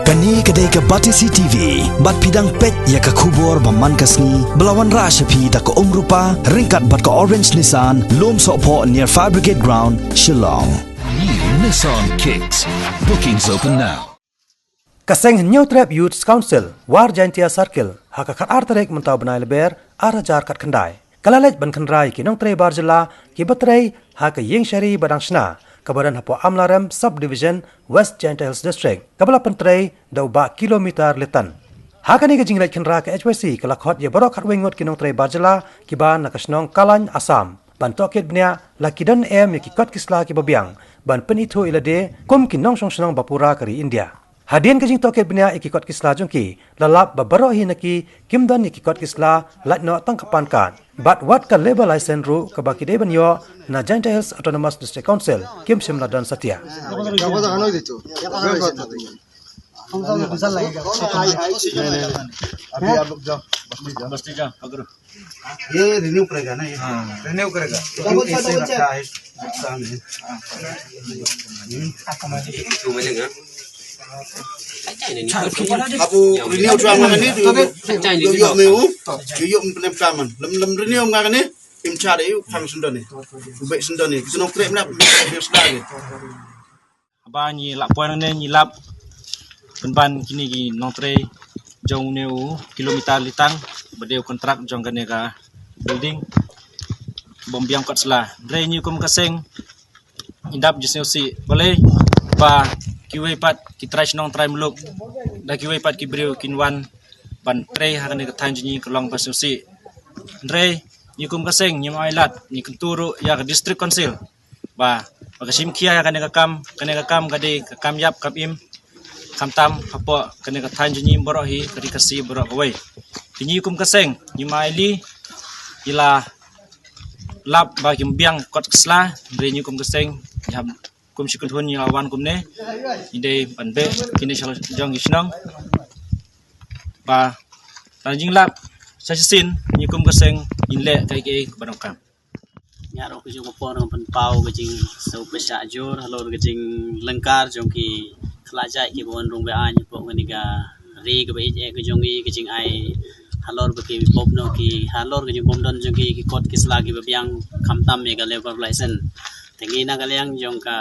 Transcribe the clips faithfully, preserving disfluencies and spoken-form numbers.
Kane ka dei ka Batesi T V, bad phi dang peit ïa ka khubor ba man ka sngi, ba la wanrah sha phi da ka Umrupa, ryngkat bad ka Orange Nissan, Lumsohphoh near Fire Brigade Ground, Shillong. New Nissan Kicks. Bookings open now. Ka seng Hynñiewtrep Youth Council, War Jaintia Circle, ha ka khatar tarik mynta u bnai Lber, ar hajar khatkhyndai, ka la leit ban kynrei ki nongtrei bar jylla, kiba trei ha ka ïing shari ba dang shna, kaba don hapoh Amlarem Subdivision, West Jaintia Hills District, kaba la pyntrei da u Bah Kilometer Litan. Ha kane ka jingleit kynrei ka H Y C ka la khot ïa baroh khatwei ngut ki nongtrei bar jylla kiba na ka shnong Kalain, Assam, ban tohkit bniah la ki don em ïa ki kot ki sla kiba biang ban pynithuh ïa lade kum ki nongshong shnong ba pura ka ri India. Hadien ka jingtohkit bniah ïa ki kot ki sla jong ki, la lap ba baroh hi na ki kim don ïa ki kot ki sla lait noh tang ka PAN card bad wat ka labour license ruh kaba ki dei ban ïoh na Jaintia Hills Autonomous District Council kim shym la don satia. ये रिन्यू करेगा ना, ये रिन्यू करेगा। डबल चार, डबल चार। Ap u renew tu ang ni tu, yo yo me u, yo yo me penem kaman. Lem lem renew nga ni, im char u khang sendon ni, u bek sendon ni. Kita nongtrei mena, sendon ni. Haba ngi lah poi nangne ngi lap pynban kine ki nongtrei jong une u Kilometer Litan, ba dei u kontrak jong kane ka building, bym biang kot sla. Hynrei ngi kum ka seng ngi dap jingsngewsih balei ba kiwei pat ki trai shnong trai muluk, da kiwei pat ki briew kin wan ban trei ha kane ka thaiñ jong ngi ka long ba sngewsih. Hynrei ngi kum ka seng ngim ai lad, ngi kyntu ruh ïa ka District Council ba, ba ka shim khia ïa kane ka kam, kane ka kam ka dei ka kam ïap kam im, khamtam hapoh kane ka thaiñ jong ngi baroh hi, ka ri Khasi baroh kawei. Te ngi kum ka seng ngim ai lad, ngi la lap ba kim biang kot ki sla, hynrei ngi kum ka seng, ngi hap kum shi kynhun ngi la wan kumne, ngi dei ban beh kine sha jong ki shnong. Ba tang jinglap sa shisien ngi kum ka seng ngin leh kaei kaei kaba donkam. Nga ruh ka jong ka por nga pynpaw ka jingsngewpyrshah jur halor ka jinglyngkar jong ki khlajai kiba wan rung beaiñ hapoh kane ka ri kaba ïeit eh ka jong ngi, ka jingai halor ba ki pop noh ki, halor ka jingbym don jong ki ki kot ki sla kiba biang, khamtam ïa ka labour license. Te ngi na ka liang jong ka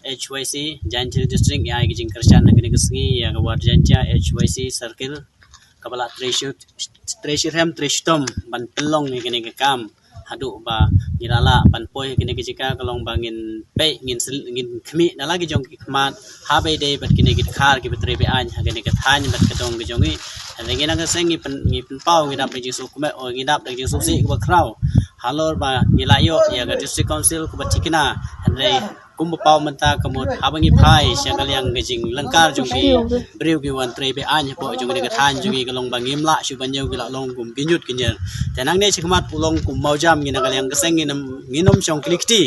H Y C Jaintia District ngi ai ka jingkyrshan na kane ka sngi ïa ka War Jaintia H Y C Circle, kaba la trei shi, trei shi rhem trei shi tom ban pynlong ïa kane ka kam, haduh ba ngi la lah ban poi ha kane ka jaka ka long ba ngin peit, ngin sel-, ngin khmih na la ki jong ki khmat, haba ïadei bad kine ki dkhar kiba trei beaiñ ha kane ka thaiñ bad ka dong ka jong ngi. Hynrei ngi na ka seng ngi pyn-, ngi pynpaw, ngi dap da ka jingsngewkmen, oh, ngi dap da ka jingsngewsih kaba khraw halor ba ngi la ïoh ïa ka District Council kaba thikna. Hynrei kumba paw mynta ka mut, haba ngi phai sha ka liang ka jinglyngkar jong ki briew ki wan trei beaiñ hapoh jong kane ka thaiñ jong ngi ka long ba ngim lah shuh ban ïoh, ki la long kum ki ñiut ki ñier. Te nangne shakhmat u long kum mawjam, ngi na ka liang ka seng ngin ym, ngin ym shong kli kti.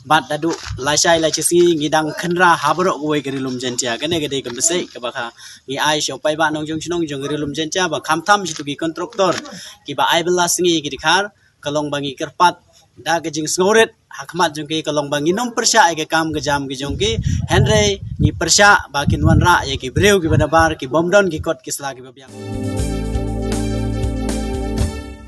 Bad haduh lashai lashisngi ngi dang kynrei ha baroh kawei ka ri lum Jaintia. Kane ka dei ka message kaba ka ngi ai sha u paidbah nongjong shnong jong ka ri lum Jaintia ba khamtam shi tu ki contractor kiba ai bylla sngi ki dkhar, ka long ba ngi kyrpad da ka jingsngewrit ha khmat jong ki, ka long ba ngin ym pyrshah ïa ka kam ka jam ka jong ki, hynrei ngi pyrshah ba kin wanrah ïa ki briew kiba nabar, ki bym don ki kot ki sla kiba biang.